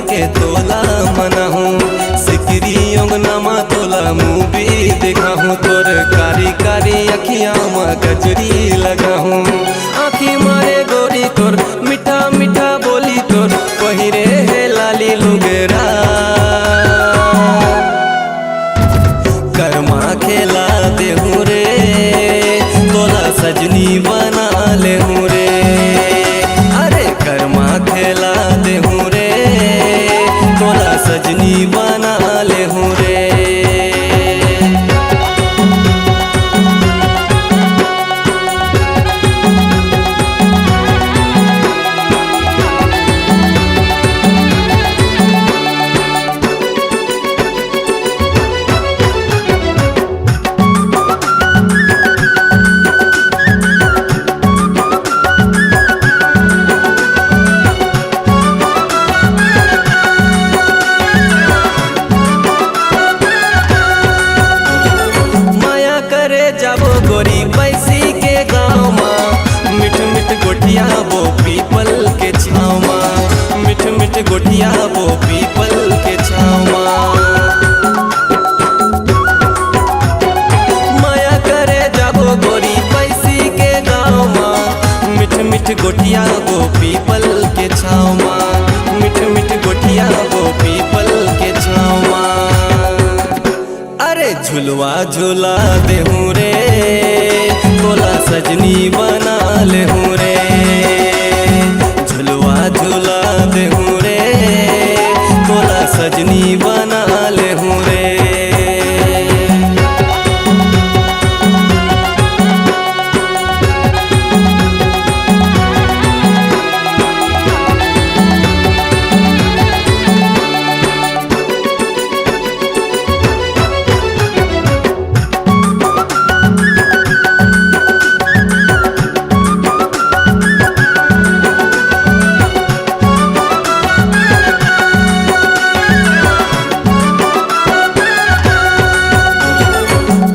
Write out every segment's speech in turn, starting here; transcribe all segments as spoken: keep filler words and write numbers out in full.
के तोला मनाहूँ, सिकरी अंगना मा तोला मूवी देखाहूँ, तोर कारी कारी अखियाँ मा गजरी लगाहूँ। आँखी मारे गोरी तोर, मीठा मीठा बोली तोर, पहिरे हे लाली लुगरा। करमा खेला देहूँ रे, तोला सजनी बना लेहूँ रे। अरे करमा खेला देहूँ रे, तोला सजनी बना लेहूँ रे। माया करे जाबो गोरी बैसी के गाँव मा, मीठ मीठ गोठियाबो पीपल के छाँव मा, मीठ मीठ गोठियाबो पीपल के छाँव मा। माया करे जाबो गोरी बैसी के गाँव मा, मीठ मीठ गोठियाबो पीपल के छाँव मा, मीठ मीठ गोठियाबो पीपल के छाँव मा। अरे झुलवा झुला देहूँ रे, तोला सजनी बना लेहूँ रे। झुलवा झुला देहूँ रे, तोला सजनी बना लेहूँ रे।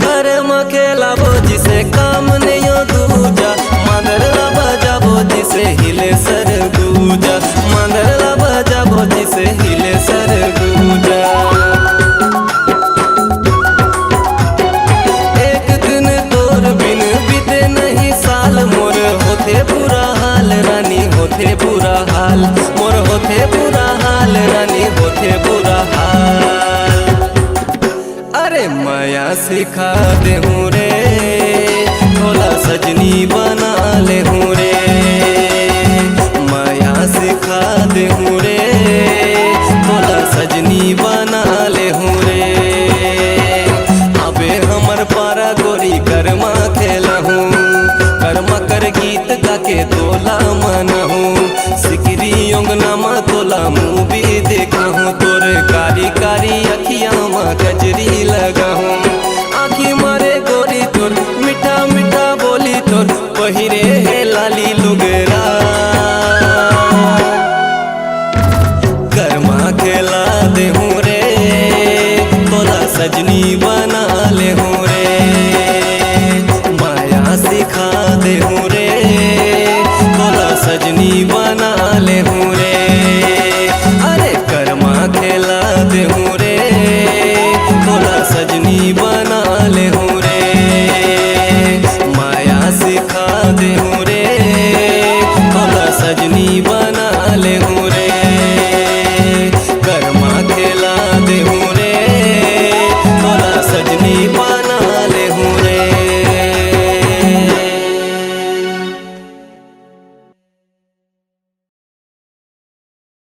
करे मकेला बोजी से काम नइयो दूजा, मांदर ला बजाबो जिसे हिले सरगुजा, मांदर ला बजाबो जिसे हिले सरगुजा। एक दिन तोर बिन बीते नहीं साल, मोर होथे बुरा हाल रानी, होथे बुरा हाल, मोर होथे बुरा हाल रानी, होथे बुरा हाल। अरे मया सिखा देहूँ रे, तोला सजनी बना लेहूँ रे।